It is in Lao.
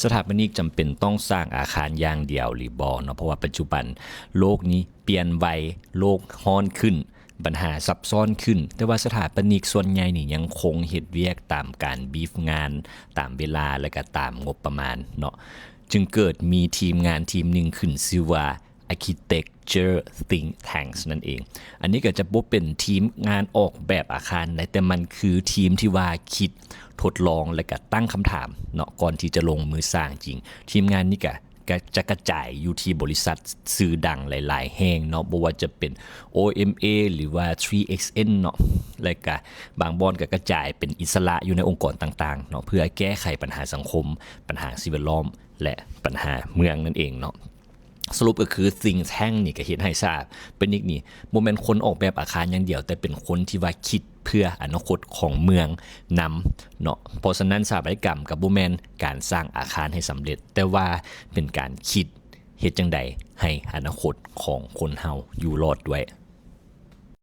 ສະຖາປະນິກຈຳເປັນຕ້ອງສ້າງອາຄານຢ່າງດຽວຫຼືບໍ່ເນາະ? ເພາະວ່າປັດຈຸບັນໂລກນີ້ປ່ຽນໄວ, ໂລກຮ້ອນຂຶ້ນ, ບັນຫາຊັບຊ້ອນຂຶ້ນ, ແຕ່ວ່າສະຖາປະນິກສ່ວນໃຫຍ່ນີ້ຍັງຄົງເຮັດວຽກຕາມການບຣີຟງານ, ຕາມເວລາ ແລະກະຕາມງົບປະມານເນາະ. ຈຶ່ງເກີດມີທີມງານທີມໜຶ່ງຂຶ້ນຊື່ວ່າ Architecture Think Tanks ນັ້ນເອງ. ອັນນີ້ກໍຈະບໍ່ເປັນທີມງານອອກແບບອາຄານໃດ, ແຕ່ມັນຄືທີມທີ່ວ່າຄິດ, ທົດລອງ ແລະກະຕັ້ງຄຳຖາມເນາະ ກ່ອນທີ່ຈະລົງມືສ້າງຈິງ. ທີມງານນີ້ກະ ກະຈະກະຈາຍຢູ່ທີ່ບໍລິສັດຊື່ດັງຫຼາຍໆແຫ່ງເນາະ, ບໍ່ວ່າຈະເປັນ ໂອເອັມເອ ຫຼືວ່າ Three X N ເນາະ ແລະກະບາງບ່ອນກໍກະຈາຍເປັນອິດສະຫຼະຢູ່ໃນອົງກອນຕ່າງໆເນາະ ເພື່ອແກ້ໄຂບັນຫາສັງຄົມ, ບັນຫາສິ່ງແວດລ້ອມ ແລະ ບັນຫາເມືອງນັ້ນເອງເນາະ. ສະຫຼຸບກໍຄື Think Tank ນີ້ກໍເຮັດໃຫ້ສະຖາປະນິກນີ້ບໍ່ແມ່ນຄົນອອກແບບອາຄານຢ່າງດຽວ, ແຕ່ເປັນຄົນທີ່ວ່າຄິດເພື່ອອະນາຄົດຂອງເມືອງນຳເນາະ. ເພາະສະນັ້ນ ສະຖາປັດຕະຍະກຳກໍບໍ່ແມ່ນການສ້າງອາຄານໃຫ້ສຳເລັດ, ແຕ່ວ່າເປັນການຄິດເຮັດຈັ່ງໃດໃຫ້ອະນາຄົດຂອງຄົນເຮົາຢູ່ລອດດ້ວຍ.